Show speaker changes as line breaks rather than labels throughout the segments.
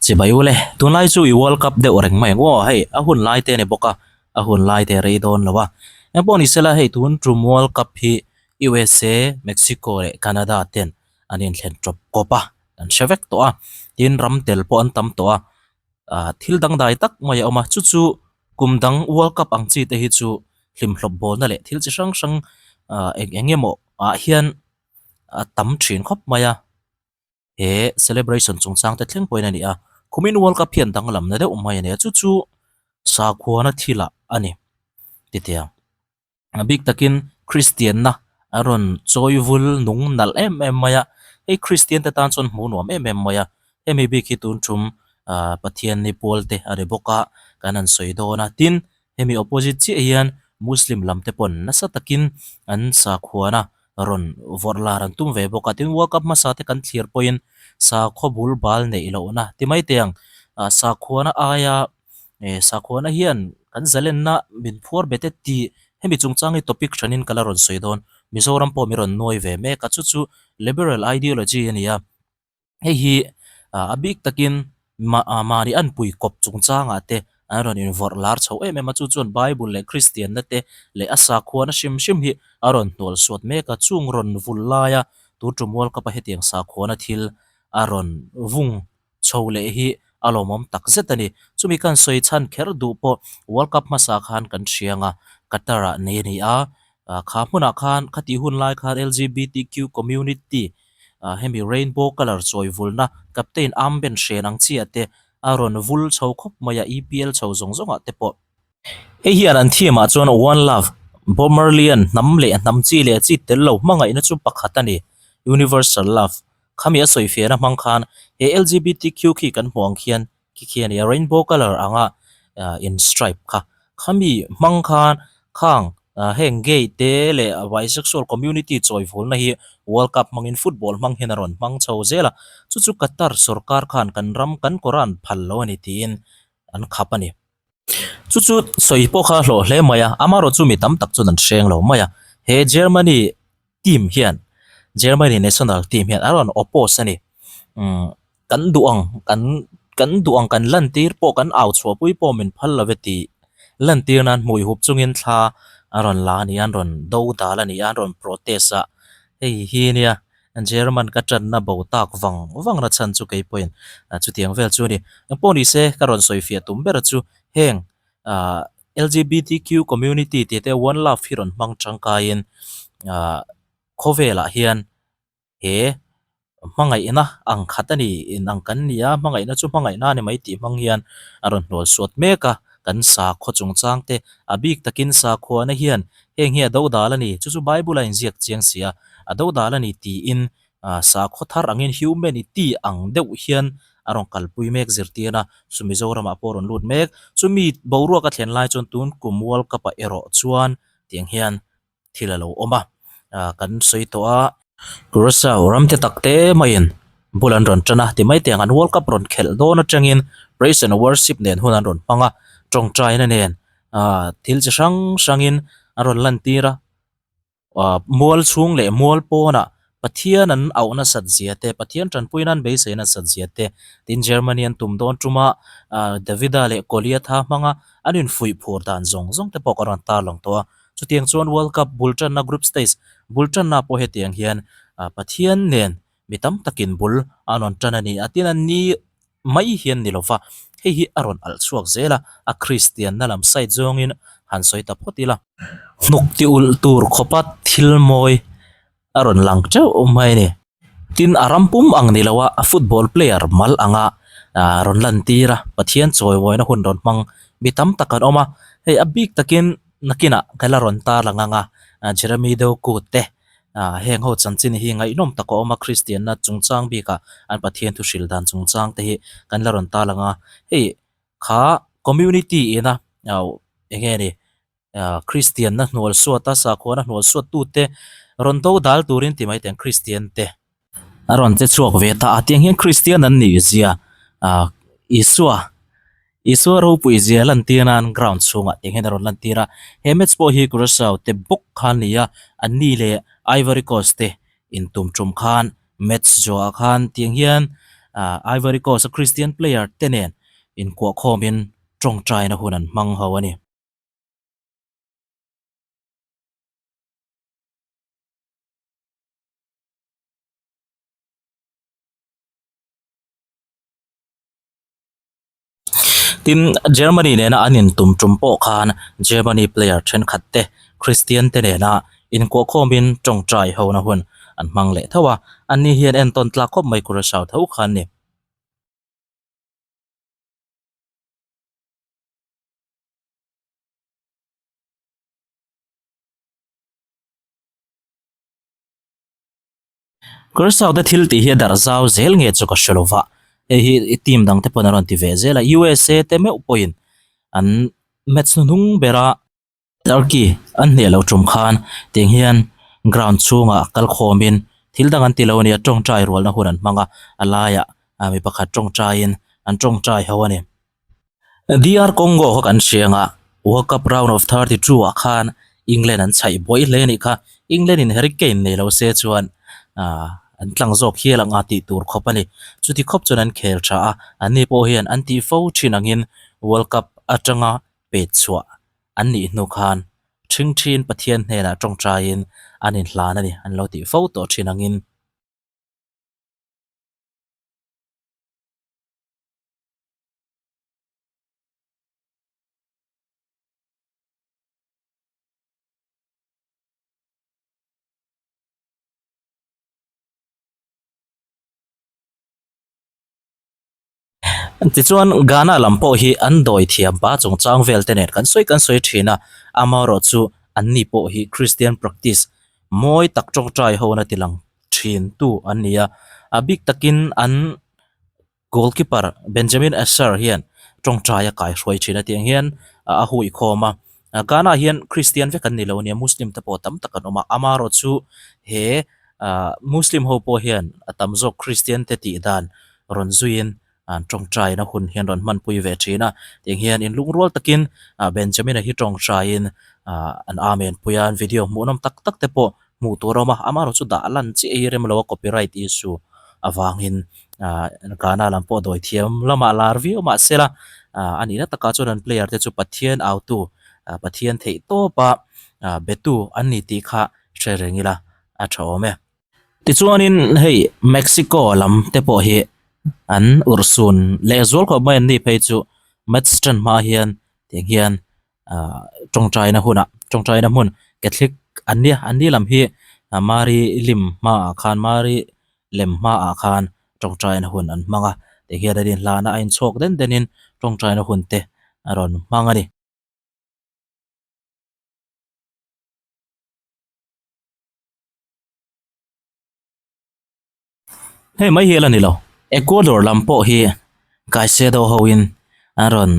Chibai ule, tunlai chu i World Cup deuh reng mai ang aw, hei a hun lai te a ni bawk a, a hun lai te a rei dawn lo a. Engpawh ni sela hei tun tum World Cup hi USA, Mexico leh Canada ten an inthlen tawp kawp a, an hre vek tawh a, tin ram tel pawh an tam tawh a, ah thil dangdai tak mai a awm a, chu chu kum dang World Cup ang chi te hi chu hlimhlawp bawlna leh thil chi hrang hrang ah eng eng emaw ah hian a tam thin khawp mai a. He celebration chungchang te thleng pawhin a ni a, kumin World Cup hian danglamna deuh mai a ni a, chu chu sakhuana thilah a ni titiang. A bik takin Kristianna a rawn chawi vul nung nalh em em mai a, hei Kristian te tan chuan hmuh nuam em em mai a, hemi bik hi tun tum ah Pathianni pual te a ni bawk a, kan han sawi dawn a, tin hemi opposite chiah hian Muslim lam te pawn nasa takin an sakhuana rawn vawrh lar an tum ve bawk a, tin World Cup hmasa te kan thlir pawhin sakhaw bul bal neih lohna ti mai teh ang ah sakhuana aia eh sakhuana hian kan zalenna min phuar bet e tih hemi chungchang hi topic hranin ka la rawn sawi dawn Mizoram pawh min rawn nuai ve mek a chu chu liberal ideology a ni a. Hei hi a bik takin mahni an pui kawp chungchangah te an rawn invawrh lar chho em em a, chu chuan Bible leh Kristianna te leh a sakhuana hrim hrim hi a rawn hnual suat mek a, chung rawn vul laia tun tum World Cup a hetiang sakhuana thil a rawn vung chho leh hi a lawmawm tak zet a ni. Chumi kan sawi chhan kher duh pawh World Cup hmasa khan kan hriang a, Qatar ah nei a ni a, kha hmunah khan khatih hun lai khan LGBTQ community ah hemi rainbow colour chawi vulna captain armband hren ang chiah te a rawn vul chho khawp mai a E_P_L chho zawng zawng ah te pawh. Hei hian an theme ah chuan one love Bob Marley an hnam leh hnam chi leh chi tel lo hmangaihna chu pakhat a ni universal love khami a sawi fiahna hmang khan he L_G_B_T_Q khi kan hmuh ang khian khi khi a ni a rainbow colour anga ah in stripe kha khami hmang khan khang ah heng gay te leh bisexual community chawi vulna hi world cup hmangin football hmang hian a rawn hmang chho zel a chu chu Qatar sorkar khan kan ram kan Quran phal lo a ni tiin an khap a ni. Chu chu sawi pawh kha a hlawh hle mai a amaherawh chu mi tam tak chuan an hreng lo mai a he Germany team hian Germany national team hian a rawn oppose a ni umm kan duh ang kan kan duh ang kan lantir pawh kan au chhuah pui pawh min phal lo ve tih lantir nan hmui hup chungin thla a rawn la a ni a an rawn do dal a ni a an rawn protest a hei hi nia German ka tanna bo tak vang vang na chhan chu kei pawhin chutiang vel chu a ni engpawh ni se ka rawn sawi fiah tum ber chu heng ah L_G_B_T_Q community tih te one love hi rawn hmang tangkaiin ah khawvelah hian he hmangaihna ang khat a ni in ang kan ni a hmangaihna chu hmangaihna a ni mai tih hmang hian a rawn hnual suat mek a kan sakhaw chungchang te a bik takin sakhuana hian heng hi a do dal a ni chu chu bible a inziak chiang si a a do dal a ni tiin ah sakhaw thar angin humanity ang deuh hian a rawn kalpui mek zirtir a chu Mizoramah pawh a rawn lut mek chumi boruak a thlen lai chuan tun kum world cup ah erawh chuan tiang hian thil a lo awm a ah kan sawi tawh a Curacao ram te tak te maiin bul an rawn tan a ti mai tiang an world cup rawn khelh dawn atangin praise and worship nen hun an rawn hmang a tawngtaina nen ah thil chi hrang hrangin an rawn lantir a. ah mual chhung leh mual pawnah Pathian an auh nasat zia te Pathian tanpui nan beisei nasat zia te tin Germany an tum dawn tuma ah Davida leh Goliatha hmanga an infuih phur dan zawng zawng te pawh ka rawn tarlang tawh a chutiang chuan World Cup bul tanna group stage bul tanna pawh hetiang hian ah Pathian nen mi tam takin bul an rawn tan a ni a tin an ni mai hian ni lova, hei hi a rawn alh chhuak zel a, a Kristianna lam side zawngin han sawi ta phawt ila. Hnuk ti ulh tur khawpa thil mawi a rawn lang teuh mai a ni. Tin, a ram pum ang ni loa a football player mal anga rawn lantir a, Pathian chawimawina hun rawn hmang mi tam tak an awm a, hei a bik takin nakinah ka la rawn tarlang anga Jeremy Doku te Ah heng ho chanchin hi ngaihnawm tak a awm a, Kristianna chungchang bikah an Pathian thu hrilh dan chungchang te hi kan la rawn ta lang a, hei kha community ina eng nge ni ah Kristianna hnual suat a sakhuana hnual suat tute rawn do dal turin ti mai teh ang Kristian te a rawn che chhuak ve ta a, tiang hian Kristian an nih zia ah Isua Isua ropui zia lantir nan ground chhungah tiang hian a rawn lantir a, he match pawh hi Curacao te bawk khan a ni a, anni leh Ivory Coast te intum tum khan match zawhah khan tiang hian Ivory Coast a Christian player te nen inkuah khawmin tawngtaina hun an hmang ho a ni. Tin, Germany nena an intum tum pawh khan Germany player thenkhat te Christian te nena inkuah khawmin tawngtai hona hun an hmang leh tho a, anni hian entawn tlak khawp mai Curaçao tho kha an ni. Curaçao te thil tih hi a darh zau zel nge chu ka hre lo va, hei hi team dang te pawn a rawn ti ve zel a, USA te meuh pawhin an match hnuhnung bera Turkey an hneh loh tum khan tiang hian ground chhungah kal khawmin thil dang an ti lo a ni a, tawngtai rualna hun an hmang a, a laiah mi pakhat tawngtaiin an tawngtai ho a ni. DR Congo kha kan hria ang a, World Cup round of 32 ah khan England an chhaih buai hle a nih kha. England in Harry Kane nei lo se chuan an tlang zawk hial ang a tih tur khawp a ni. Chuti khawp chuan an khel tha a, anni pawh hian an tih fo thin angin World Cup atanga pet chhuah an nih hnu khan ṭhing ṭhin Pathian hnenah ṭawngṭaiin an inhlan a ni, an lo tih fo tawh ṭhin angin. Tichuan Ghana lam pawh hi an dawi thiam pa chungchang vel te nen kan sawi kan sawi thin a, amaherawhchu anni pawh hi Christian practice mawi tak tawngtai ho na tilang thin tu an ni a, a bik takin an Goalkeeper Benjamin Asser hian tawngtai a kaihruai thin a tih ang hian a huikhawm a. Ghana hian Christian vek an ni lo a nia, Muslim te pawh tam tak an awm a. Amaherawh chu he Muslim ho pawh hian a tam zawk Christian te tih dan rawn zuiin an tawngtaina hun hian rawn hmanpui ve thin a. Tiang hian inlungrual takin Benjamin-a hi tawngtaiin an amen pui a, an video hmuhnawm tak tak te pawh hmuh tur a awm a, amaherawh chu dah lan chiah hi rem lo a copyright issue avangin ah Ghana lam pawh dawi thiam lamah lar viau mahsela ah a nihna takah chuan an player te chu Pathian autu ah Pathian theih tawpa ah betu an ni tih kha hre reng ila a tha awm e. Tichuanin hei Mexico lam te pawh hi an urhsun lehzual khawp mai an ni phei chu match tan hma hian tiang hian ah tawngtaina hunah tawngtaina hmun Catholic an nia an ni lam hi Mary lim hmaah khan Mary lem hmaah khan tawngtaina hun an hmang a tihian an inhlana a inchhawk den denin tawngtaina hun te a rawn hmang a ni. Hei mai hi a la ni lo. Ecuador lam pawh hi Caicedo hoin an rawn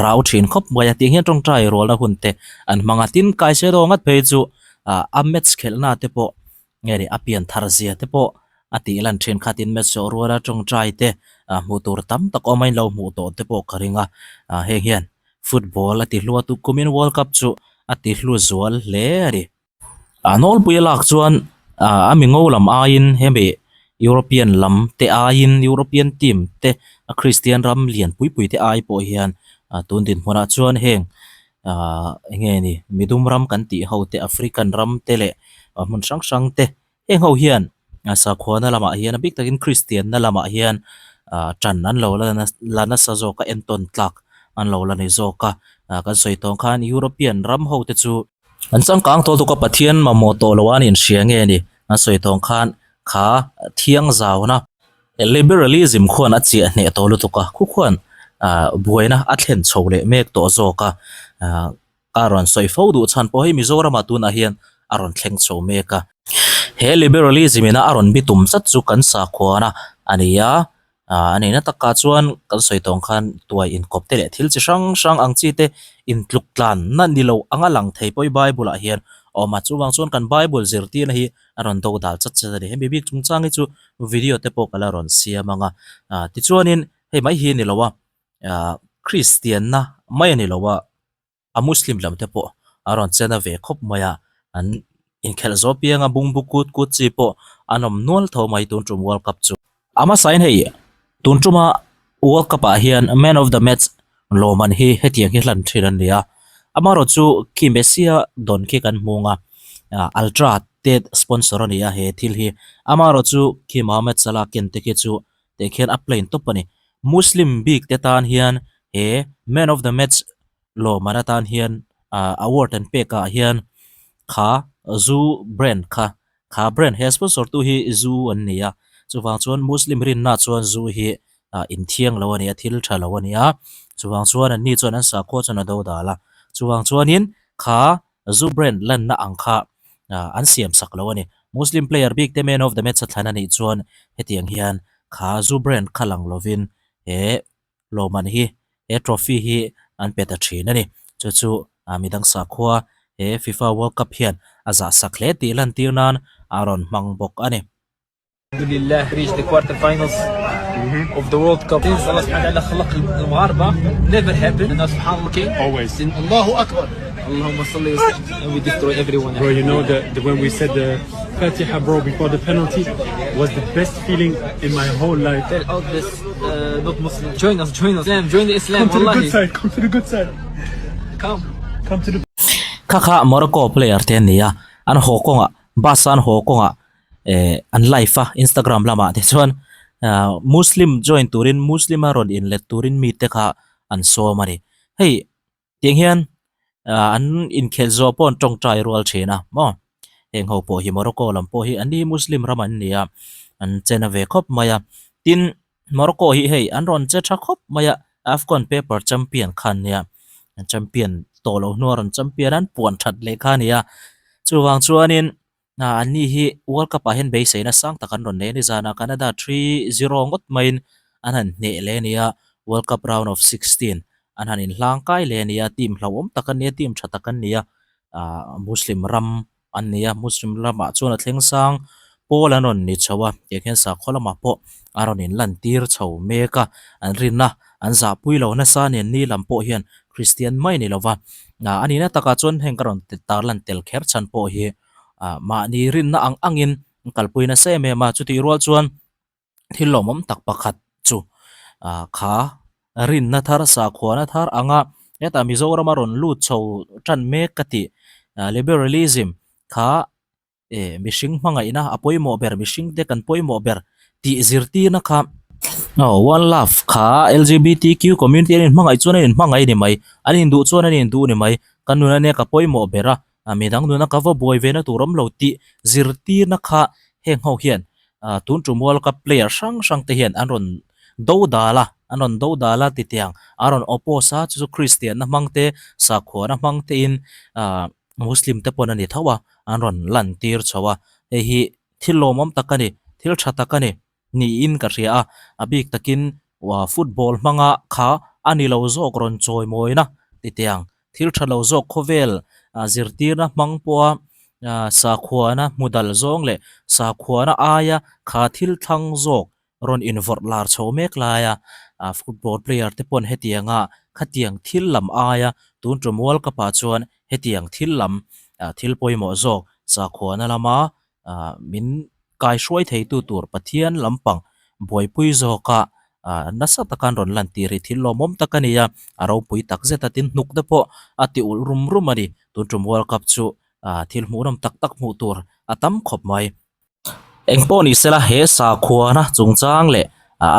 rau thin khawp mai a tih hian tawngtai rualna hun te an hmang a. Tin, Caicedo ngat phei chu a match khelhna te pawh nge ni a pian thar zia te pawh a tih lan thin kha tin match zawh ruala tawngtai te hmuh tur tam tak awm a in lo hmuh tawh te pawh ka ring a. Heng hian football a ti hlu a, tukumin World Cup chu a ti hlu zual hle a ni. A nawlpui a lak chuan a mi ngo lam aiin hemi European lam te aiin European team te a Christian ram lian pui pui te ai pawh hian tun dinhmunah chuan heng ahh eng nge ni midum ram kan tih ho te African ram te leh hmun hrang hrang te heng ho hian sakhuana lamah hian a bik takin Christian na lamah hian ahh tan an lo la la nasa zawk a entawn tlak an lo la ni zawk a kan sawi tawng khan European ram ho te chu. An changkang tawh tuk a Pathian mamawh tawh lo a an inhria nge ni? An sawi tawng khan kha thiang zauna liberalism khuan a chiah hneh tawh lutuk a, khu khuan buaina a thlen chho leh mek tawh zawk a, a rawn sawi fo duh chhan pawh hei Mizoramah tunah hian a rawn thleng chho mek a. He liberalism ina a rawn bitum zat chu kan sakhuana a ni a, Aaa a nihna takah chuan kan sawi tawng khan tuai inkawp te leh thil chi hrang hrang ang chi te intluk tlan na ni lo anga lang thei pawh hi Bible ah hian a awm a, chuvang chuan kan Bible zirtirna hi a rawn do dal chat chat a ni. Hemi bik chungchang hi chu video te pawh ka la rawn siam ang a, aaa tichuanin hei mai hi a ni lo a, aaa Kristian na mai a ni lo a. a Muslim lam te pawh a rawn chen a ve khawp mai a, an inkhelh zawh pianga bungbu kut kut chi pawh an awm nual tho mai tun tum World Cup chu. A hmasain hei Tun tuma World Cup ah hian man of the match lawmman hi hetiang hi hlan thin an ni a, amaherawh chu khi Messi a dawn khi kan hmung a, Ultra te sponsor a ni a he thil hi, amaherawh chu khi Mohamed Salah ken te khi chu teh khian a plain tawp a ni. Muslim bik te tan hian he man of the match lawmman atan hian award an pek ah hian kha zu brand kha Kha brand he sponsor tu hi zu an ni a, chuvang chuan Muslim rinna chuan zu hi ah inthiang lo a ni a, thil tha lo a ni a, chuvang chuan an ni chuan an sakhua chuan a do dal a, chuvang chuanin kha zu brand lanna ang kha ah an siam sak lo a ni. Muslim player bik te man of the match a thlan a nih chuan hetiang hian kha zu brand kha lang lovin he lawmman hi he trophy hi an pe ta thin a ni. Chu chu ah midang sakhua he FIFA World Cup hian a zah sak hle tih lantir nan a rawn hmang bawk a ni.
Alhamdulillah reach the quarter finals of the World Cup since Allah subhanahu wa ta'ala خلق المغاربة never happened and subhanallah king
Always. Allahu Akbar.
Allahumma salli wa sallim and we destroy everyone
Bro, you know the, the when we said the Fatiha, bro, before the penalty was the best feeling in my whole life.
Tell all this uh, not Muslim join us join us Islam join the Islam
Come to the good
wallahi
side. Come to the good side.
come
Come to the
Kha kha Morocco player te an ni a, an haw kawngah bus a an haw kawngah eh an live a Instagram lamah te chuan ah Muslim join turin Muslim a rawn inlet turin mite kha an sawm a ni. Hei Tiang hian ah an inkhelh zawh pawh an tawngtai rual thin a maw heng ho pawh hi Morocco lam pawh hi an ni Muslim ram an ni a an chena ve khawp mai a tin Morocco hi hei an rawn che tha khawp mai a Afcon paper champion kha an nia champion tawh loh hnuah rawn champion a an puan that leh kha a ni a chuvang chuanin ah an ni hi World Cup ah hian beiseina sang tak an rawn nei a ni zanah Canada 3-0 ngawt maiin an han hneh leh a ni a World Cup round of 16 an han inhlang kai leh a ni a team hlauhawm tak an ni a team tha tak an ni a ah Muslim ram an ni a Muslim ramah chuan a thleng sang pawl an rawn ni chho a tiang hian sakhaw lamah pawh a rawn inlan tir chho mek a an rinna an zahpui lo nasa a ni an ni lam pawh hian Christian mai a ni lova ah a nihna takah chuan heng ka rawn tarlan tel kher chhan pawh hi ah mahni rinna ang angin an kalpui nasa em em a chutih rual chuan thil lawmawm tak pakhat chu ah kha rinna thar sakhuana thar anga hetah Mizoram a rawn lut chho tan mek ka tih ah liberalism kha eh mihring hmangaihna a pawimawh ber mihring te kan pawimawh ber tih zirtirna kha aw one love kha L_G_B_T_Q community an inhmangaih chuan an inhmangaih a ni mai an induh chuan an induh a ni mai ka nun ania ka pawimawh ber a. a midang nuna ka va buai ve na tur awm lo tih zirtirna kha heng ho hian ah tun tum world cup player hrang hrang te hian an rawn do dal a an rawn do dal a titiang a rawn oppose a chu chu christian na hmang te sakhua na hmang te in ah muslim te pawn a ni tho a an rawn lan tir chho a hei hi thil lawmawm tak a ni thil tha tak a ni. niin ka hria a, a bik takin football hmanga kha a ni lo zawk rawn chawi mawina titiang thil tha lo zawk khawvel zirtirna hmang pawha sakhuana hmu dal zawng leh sakhuana aia kha thil thlang zawk rawn invawrh lar chho mek laia football player te pawn hetianga khatiang thil lam aia tun tum world cup ah chuan hetiang thil lam thil pawimawh zawk sakhuana lama ah min kai hruai thei tu tur Pathian lampang buaipui zawka ah nasa taka an rawn lan tir hi thil lawmawm tak a ni a, a ropui tak zet a tin hnuk te pawh a ti ulh rum rum a ni tun tum world cup chu ah thil hmuhnawm tak tak hmuh tur a tam khawp mai. Engpawh ni sela he sakhuana chungchang leh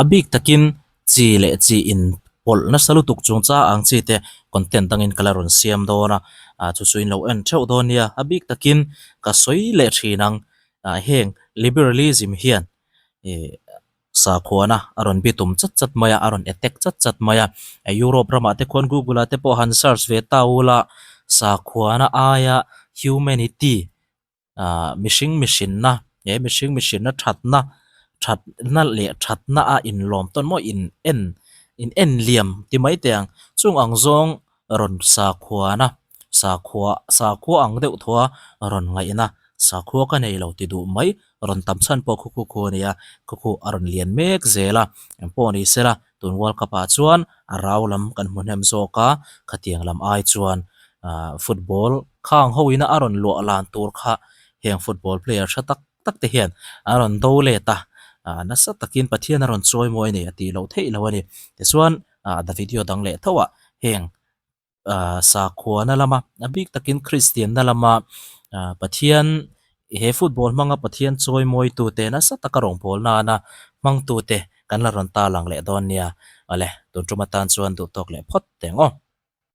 a bik takin chi leh chi in pawlh nasa lutuk chungchang ang chi te content dangin ka la rawn siam dawn a ah chu chu in lo en theuh dawn nia a bik takin ka sawi leh thin ang ah heng liberalism hian ih sakhuana a rawn bitum chat chat mai a a rawn attack chat chat mai a Europe ramah te khuan google ah te pawh han search ve ta ula sakhuana aia humanity ah mihring mihrinna he mihring mihrinna thatna thatna leh thatna a inlawm tawn maw in en in en liam ti mai teh ang chung ang zawng rawn sakhuana sakhua sakhua ang deuh thaw a rawn ngaihna sakhua ka nei lo ti duh mai rawn tam chhan pawh khu khu khu a nia khu khu a rawn lian mek zel a engpawh ni sela tun world cup ah chuan a rau lam kan hmu hnem zawk a khatiang lam ai chuan ah football khang ho ina a rawn luah lan tur kha heng football player tha tak tak te hian an rawn do let a. Ah nasa takin Pathian a rawn chawi mawi a ni a tih loh theih lo a ni. Tichuan ah the video dang leh tho ah heng ah sakhuana lama a bik takin Kristian na lama ah Pathian he football hmanga Pathian chawi mawi tu te nasa taka rawngbâwl nana hmang tu te kan la rawn ta lang leh dawn nia. Awle tun tum atan chuan duh tawk leh phawt teh ang aw.